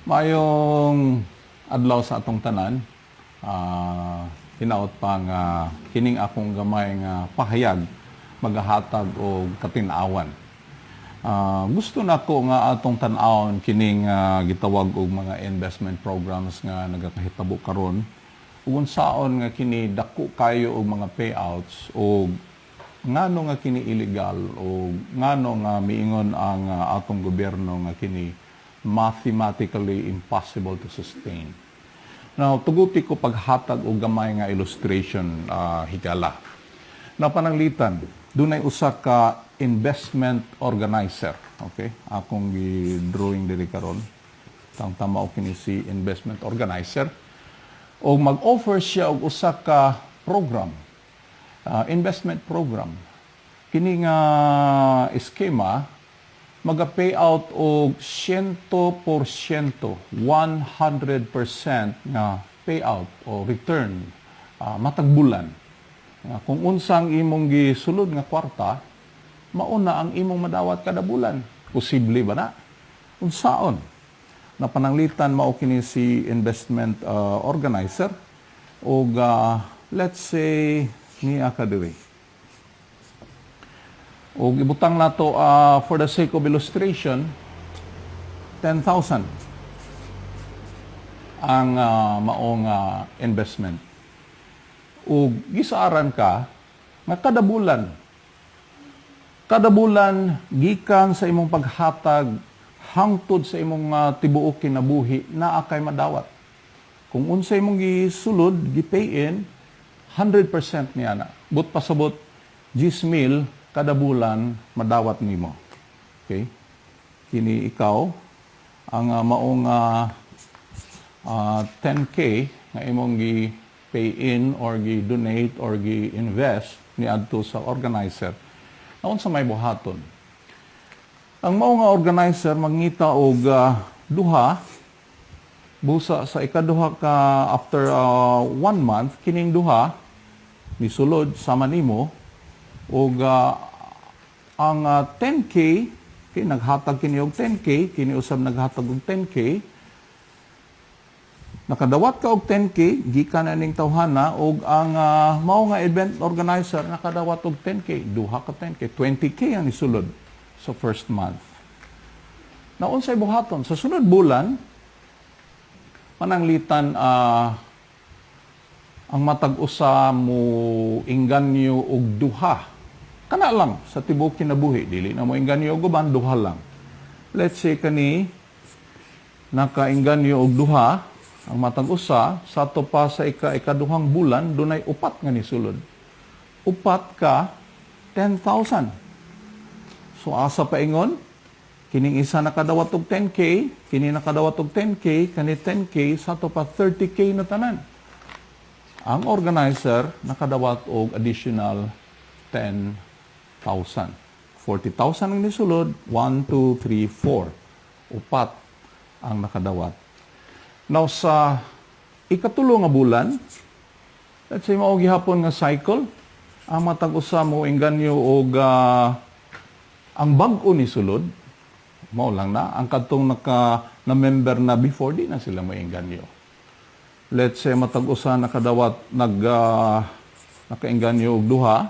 Maayong adlaw sa atong tanan. Hinaot pa nga kining akong gamay nga pahayag magahatag og katin-awan. Gusto nako nga atong tan-awon kining gitawag og mga investment programs nga nagakahitabo karon ug unsaon nga kini dako kayo og mga payouts og ngano nga kini illegal o ngano nga miingon ang atong gobyerno nga kini mathematically impossible to sustain. Now, tuguti ko paghatag og gamay nga illustration, higala. Now, pananglitan, dunay usa ka investment organizer. Okay? Akong gi-drawing diri karon. Tang tama og kini si investment organizer. O mag-offer siya og usa ka program, investment program. Kini nga eskema maga-pay out og 100%, 100% nga payout o return matag bulan. Nga kung unsang imong gisulod nga kwarta, mauna ang imong madawat kada bulan. Posible ba na? Unsaon? Na pananglitan mao kini si investment organizer og let's say niya ka diri. Og ibutang nato for the sake of illustration, 10,000 ang maong investment. Ug gisaaran ka nga kada bulan gikan sa imong paghatag hangtod sa imong tibuok kinabuhi, naa kay madawat. Kung unsa imong gisulod, gi-pay in, 100% niya na. But pasabot 10,000 kada bulan madawat nimo. Okay? Kini ikaw ang maong 10K nga imong gi pay in or gi donate or gi invest niadto sa organizer. Naunsa may buhaton? Ang mao nga organizer mangita og duha busa sa ikaduha ka, after one month, kining duha misulod sama nimo og ang 10K kay naghatag kini og 10K, kini usab naghatag og 10K. Nakadawat ka og 10K gikan na ning tawhana og ang mao nga event organizer nakadawat og 10K, duha ka 10K, 20K ang isulod sa first month. Na unsay buhaton sa sunod bulan? Pananglitan ang matag usa mo inganyo og duha kana lang sa tibuok kinabuhi, dili na mo inganyo og uban, duha lang. Let's say kani nakainganyo og duha ang matag usa. Sato pa sa ikaduhang bulan, dunay upat nga nisulod, upat ka 10,000. So asa paingon kining isa nakadawat og 10K, kini nakadawat og 10K, kani 10K, sato pa 30K na tanan. Ang organizer nakadawat og additional 10,000. 40,000 ang nisulod, 1, 2, 3, 4. Upat ang nakadawat. Now sa ikatulo nga bulan, let's say mao gihapon nga cycle, ang matag usa mo inganyo og ang bag-o ni sulod, mao lang na, ang kadtong naka na member na before, di na sila moinganyo. Let's say matag usa nakadawat nakainganyo og duha.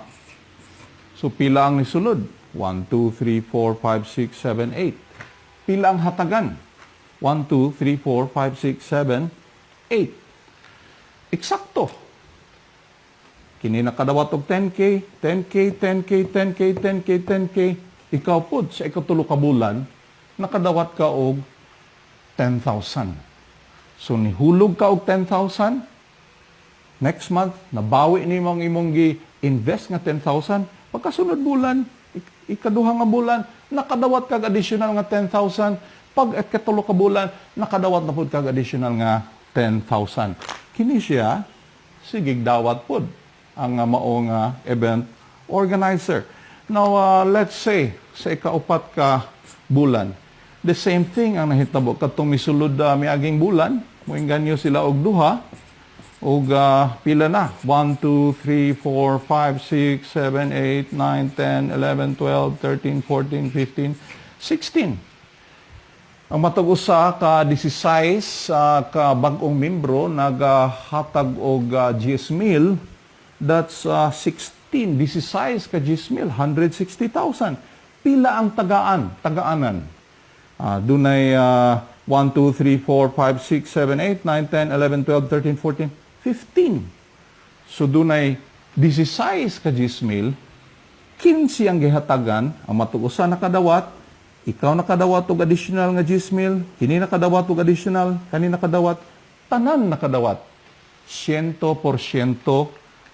So pila ang nisulod? 1, 2, 3, 4, 5, 6, 7, 8. Pila ang hatagan? 1, 2, 3, 4, 5, 6, 7, 8. Eksakto. Kini nakadawat og 10K, 10K, 10K, 10K, 10K, 10K. Ikaw pod sa ikatulo ka bulan, nakadawat ka og 10,000. So nihulog ka og 10,000, next month, nabawi nimo ang imong gi-invest nga 10,000, pagkasunod bulan, ikaduha nga bulan, nakadawat kag additional nga 10,000, pag ikatulo ka bulan, nakadawat na pud kag additional nga 10,000. Kini siya, sigig dawat pud ang mao nga event organizer. Now, let's say, sa ikaupat ka bulan, the same thing ang nahitabo. Katong misulod miaging bulan, moinganyo sila og duha, og pila na? 1, 2, 3, 4, 5, 6, 7, 8, 9, 10, 11, 12, 13, 14, 15, 16. Ang matag usa ka 16 ka bag-ong membro nagahatag og 10,000, that's 16, 16 ka 10,000, 160,000. Pila ang tagaan, tagaanan? Dunay 1, 2, 3, 4, 5, 6, 7, 8, 9, 10, 11, 12, 13, 14, 15. So dunay 16 ka 10,000, 15 ang gihatagan, ang matag usa nakadawat, ikaw nakadawat og additional nga 10,000, kini nakadawat og additional, kani nakadawat, tanan nakadawat. 100%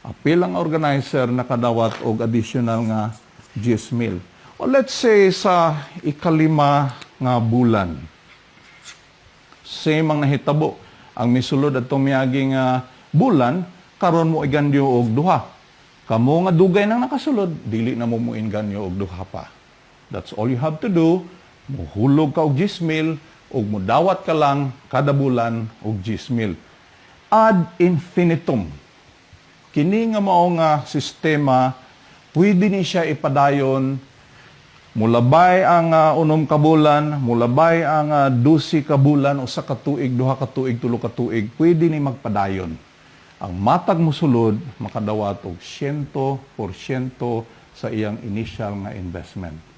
apil ang organizer nakadawat og additional nga 10,000. O let's say sa ikalima nga bulan, same ang nahitabo. Ang misulod adtong miagi nga bulan, karon mo iganyo og duha. Kamo nga dugay nang nakasulod, dili na mo moinganyo og duha pa. That's all you have to do. Muhulog ka og 10,000 ug mudawat ka lang kada bulan og 10,000. Ad infinitum. Kini nga mao nga sistema, pwede ni siya ipadayon. Mulabay ang 6 ka bulan, mulabay ang 12 ka bulan, 1 ka tuig, 2 ka tuig, 3 ka tuig, pwede ni magpadayon. Ang matag musulod, makadawat og 100% sa iyang initial nga investment.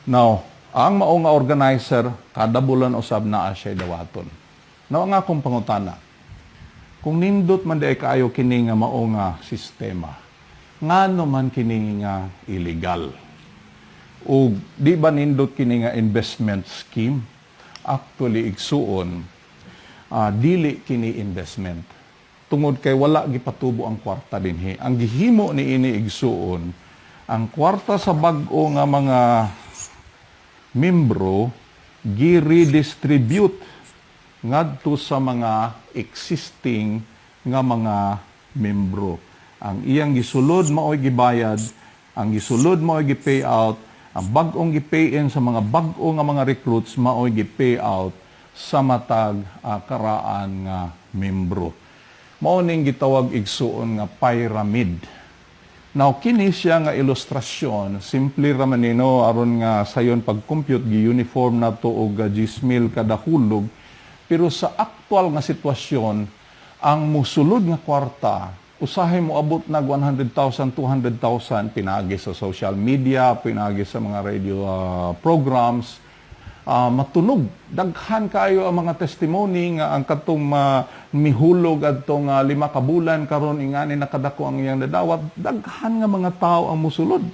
Now, ang mao nga organizer, kada bulan usab naa siya dawaton. Now, ang akong pangutana, kung nindot man diay kaayo kini nga mao nga sistema, ngano man kini nga illegal? O di ba nindot kini nga investment scheme? Actually, igsuon, dili kini investment. Tungod kay wala gipatubo ang kwarta dinhi. Ang gihimo ni ini, igsuon, ang kwarta sa bag-o nga mga membro gi-redistribute ngadto sa mga existing nga mga membro. Ang iyang gisulod mao'y gibayad, ang gisulod mao'y gi-pay out, ang bag-ong gi-pay in sa mga bag-o nga mga recruits mao'y gi-pay out sa matag karaan nga membro. Mao ning gitawag, igsuon, nga pyramid. Now, kini siya nga ilustrasyon, simple ra man nino aron nga sayon pag-compute, gi-uniform na to og 10,000 kada hulog, pero sa aktual nga sitwasyon, ang musulod nga kwarta, usahay mo abot nag 100,000, 200,000 pinagi sa social media, pinagi sa mga radio programs, matunog. Daghan kayo ang mga testimony nga ang katong mihulog adtong 5 ka bulan, karon ingani nakadako ang iyang nadawat. Daghan nga mga tao ang musulod.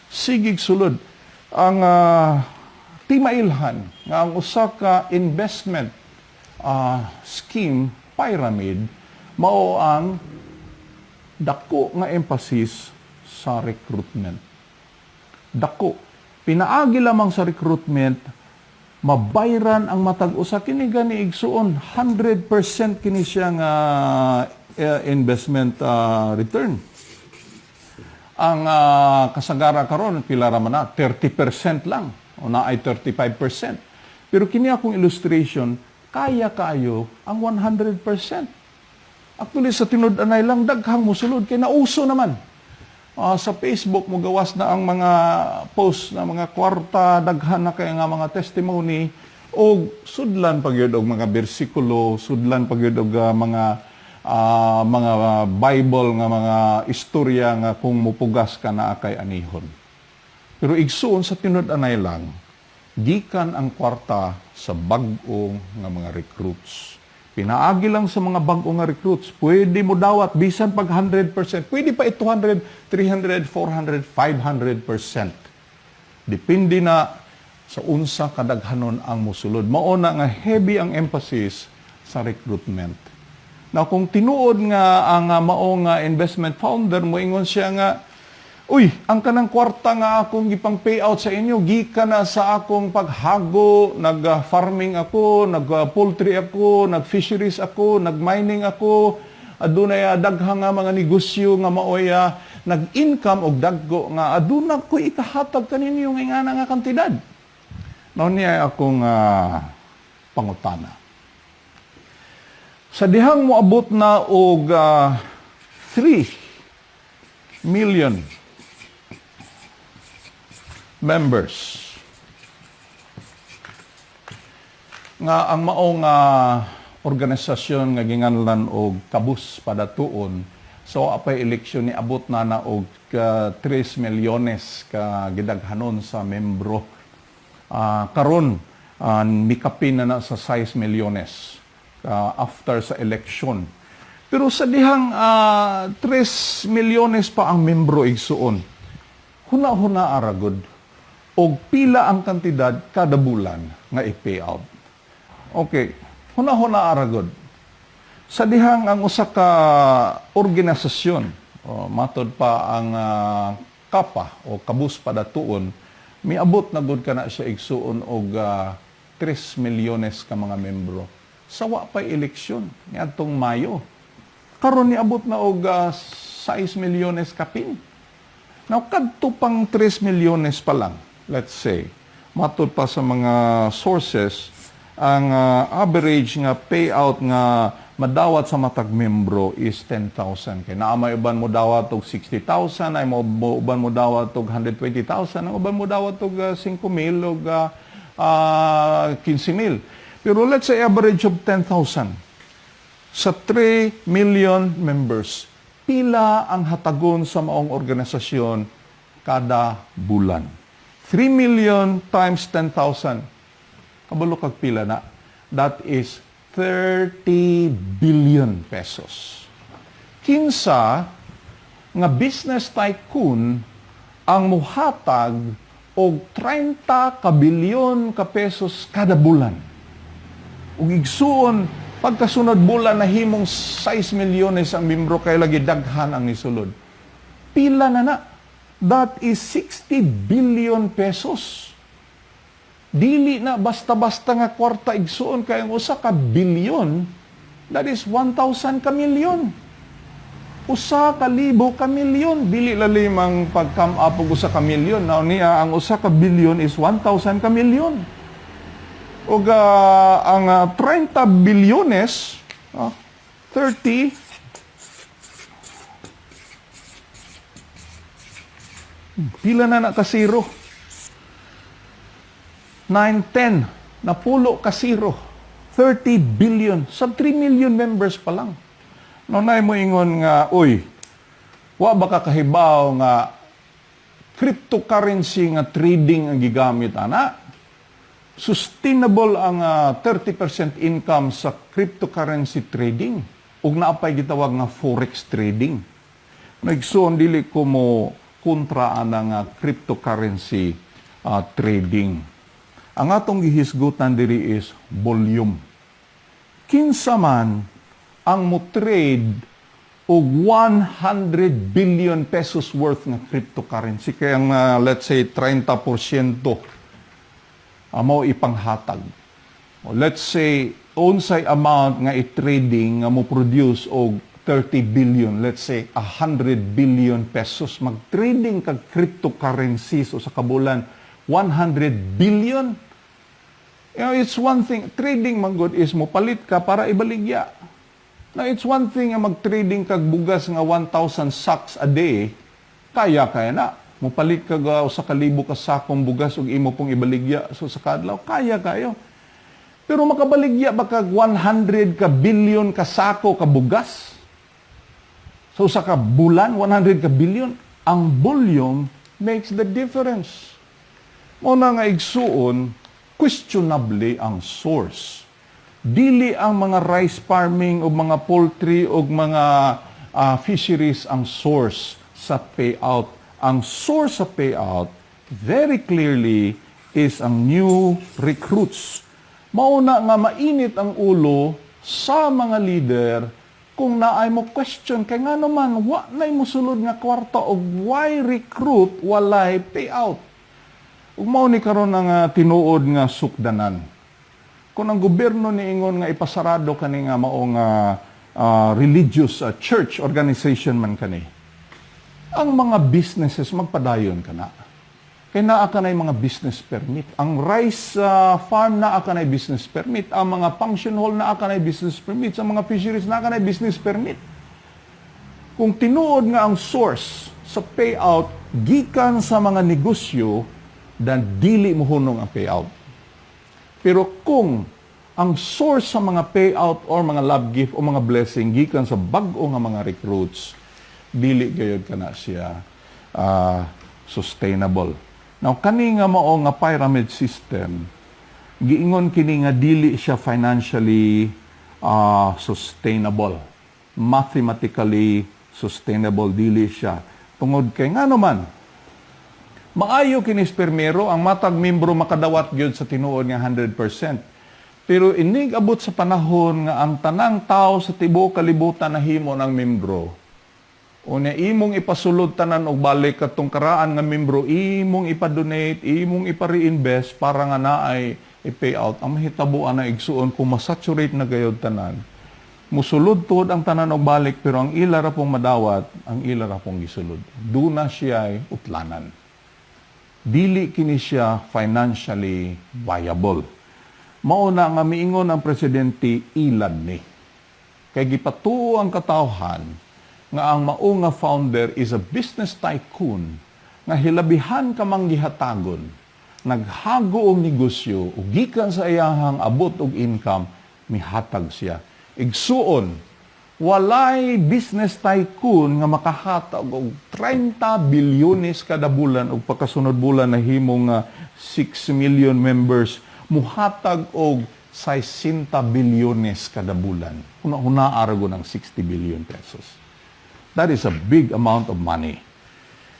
Sigig sulod. Ang timailhan nga ang usa ka investment scheme pyramid mao ang dako nga emphasis sa recruitment. Dako. Pinaagi lamang sa recruitment, mabayran ang matag usa. Kini gani, igsuon, 100% kini siya nga investment return. Ang kasagara karon, pila ra man na? 30% lang o naay 35%. Pero kini akong illustration, kaya kayo ang 100%. Actually, sa tinud-anay lang, daghang musulod kay nauso naman. Sa Facebook mo gawas na ang mga post na mga kwarta, daghan na kay nga mga testimony og sudlan pa gyud og mga bersikulo, sudlan pa gyud og mga Bible nga mga istorya nga kung mupugas ka na kay anihon. Pero igsuon, sa tinud-anay lang, gikan ang kwarta sa bag-o nga mga recruits. Pinaagi lang sa mga bag-o nga recruits, pwede mo dawat bisan pag 100%, pwede pa 200, 300, 400, 500%. Depende na sa unsa kadaghanon ang musulod. Mao na nga heavy ang emphasis sa recruitment. Now, kung tinuod nga ang mao nga investment founder moingon siya nga, "Uy, ang kanang kwarta nga akong gipang payout sa inyo, gikan na sa akong paghago, nag-farming ako, nag-poultry ako, nag-fisheries ako, nag-mining ako, adunay daghang nga mga negosyo nga maoy nag-income og dagko nga aduna ko ikahatag kaninyo nga ingana nga kantidad." Mao niya akong pangutana. Sa dihang moabot na og 3 million members, Nga ang maong organisasyon nga ginganlan og Kabus Padatuon, so apay eleksyon ni abot na na og 3 milyones ka gidaghanon sa membro. Karon mikapin na na sa 6 milyones after sa eleksyon. Pero sa dihang 3 milyones pa ang membro, igsuon, huna-huna aragod og pila ang kantidad kada bulan nga i-payout. Okay, huna-huna aragod. Sa dihang ang usa ka organisasyon, o matod pa ang KAPA o Kabus Padatuon, miabot na gud kana siya, igsuon, og 3 milyones ka mga membro. Sa wa pay eleksyon niadtong Mayo. Karon niabot na og 6 milyones kapin. Now, kadto pang 3 milyones pa lang, let's say, matod pa sa mga sources, ang average nga payout nga madawat sa matag membro is 10,000. Kay naa may uban mo dawat og 60,000, ay mo uban mo dawat og 120,000, ang uban mo dawat og 5,000 og 15,000. Pero let's say average of 10,000 sa 3 million members, pila ang hatagon sa maong organisasyon kada bulan? 3 million times 10,000. Kabalo kag pila na? That is 30 billion pesos. Kinsa nga business tycoon ang muhatag og 30 ka bilyon ka pesos kada bulan? Ug igsuon, pagkasunod bulan nahimong 6 milyones ang membro kay lagi daghan ang nisulod. Pila na na? That is 60 billion pesos. Dili na basta-basta nga kwarta, igsuon, kay ang usa ka bilyon, that is 1,000 ka milyon. 1,000 ka milyon. Dili lalim ang pag-come up og usa ka milyon. Now niya, ang usa ka bilyon is 1,000 ka milyon. Ug ang 30 bilyones, 30 pila na na ka zero? 9, 10, napulo ka zero. 30 billion. Sa 3 million members pa lang. No, nay mo ingon nga, "Uy, wa ba ka kahibaw nga cryptocurrency nga trading ang gigamit ana?" Sustainable ang 30% income sa cryptocurrency trading ug naa pay gitawag nga forex trading. Nagsuon, dili ko mo kontra ana nga cryptocurrency trading. Ang atong gihisgutan diri is volume. Kinsa man ang mo trade og 100 billion pesos worth nga cryptocurrency, kaya ang let's say 30% mao ipanghatag. O, let's say unsay amount nga i-trading nga mo produce og 30 billion, let's say 100 billion pesos, mag-trading kag cryptocurrencies o sa kabulan 100 billion. It's one thing, trading man gud is mo palit ka para ibaligya. Now, it's one thing nga mag-trading kag bugas nga 1,000 sacks a day, kaya kaya na. Mopalit kag 1,000 ka sakong bugas ug imo pong ibaligya so sa kadlaw, kaya kayo. Pero makabaligya ba kag 100 ka billion ka sako ka bugas? So sa ka bulan, 100 ka billion, ang volume makes the difference. Mao na nga, igsuon, questionably ang source. Dili ang mga rice farming o mga poultry o mga fisheries ang source sa payout. Ang source sa payout, very clearly, is ang new recruits. Mauna nga mainit ang ulo sa mga leader kung naay mo question kay nga naman wa nay mosulod nga kwarta og why recruit walay payout. Ug mao ni karon ang tinuod nga sukdanan. Kung ang gobyerno niingon nga ipasarado kani nga maong religious church organization man kani, ang mga businesses magpadayon kana. Kay naa ka na mga business permit. Ang rice farm, naa ka na business permit. Ang mga function hall, naa ka na business permit. Sa mga fisheries, naa ka na business permit. Kung tinuod nga ang source sa payout gikan sa mga negosyo, dan dili mo hunong ang payout. Pero kung ang source sa payout gikan sa mga Ang source sa mga payout or mga love gift o mga blessing gikan sa bag-o nga mga recruits, dili gayud kana siya sustainable. Now, kani nga mao nga pyramid system, giingon kini nga dili siya financially sustainable. Mathematically sustainable dili siya. Tungod kay ngano man, maayo kini permero, ang matag membro makadawat gyud sa tinuod nga 100%. Pero inig abot sa panahon nga ang tanang tao sa tibuok kalibutan nahimo ng membro, unya imong ipasulod tanan og balik katong karaan nga membro, imong ipa-donate, imong ipa-reinvest para nga naay i-pay out. Ang mahitabo ana, igsuon, kung masaturate na gayod tanan, musulod tuod ang tanan og balik, pero ang ila ra pong madawat, ang ila ra pong gisulod. Duna siya utlanan. Dili kini siya financially viable. Mao na nga miingon ang presidente, ilad ni. Kay gipatuo ang katawhan nga ang mao nga founder is a business tycoon nga hilabihan ka mang gihatagon, naghago og negosyo ug gikan sa iyahang abot og income, mihatag siya. Igsuon, walay business tycoon nga makahatag og 30 bilyones kada bulan ug pagkasunod bulan nahimo nga 6 million members, muhatag og 60 bilyones kada bulan. Huna-huna ra ng 60 billion pesos. That is a big amount of money.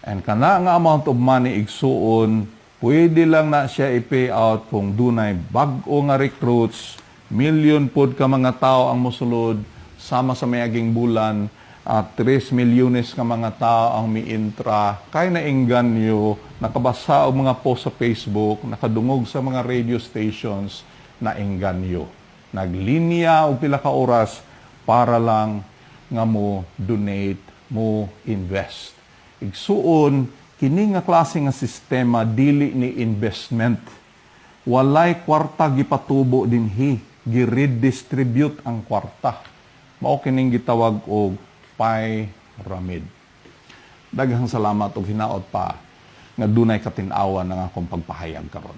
And kana nga amount of money, igsuon, pwede lang na siya i-pay out kung dunay bag-o nga recruits, million pod ka mga tao ang mosulod sama sa mayaging bulan, at 3 milyones ka mga tao ang miintra. Kay naengganyo, nakabasa og mga post sa Facebook, nakadungog sa mga radio stations, naengganyo. Naglinya og pila ka oras para lang nga mo donate, mo invest. Igsuon, kini nga klase nga sistema dili ni investment. Walay kwarta gipatubo dinhi, gi-redistribute ang kwarta. Mao kining gitawag og pyramid. Daghang salamat og hinaot pa nga dunay katin-awan ng akong pagpahayag karon.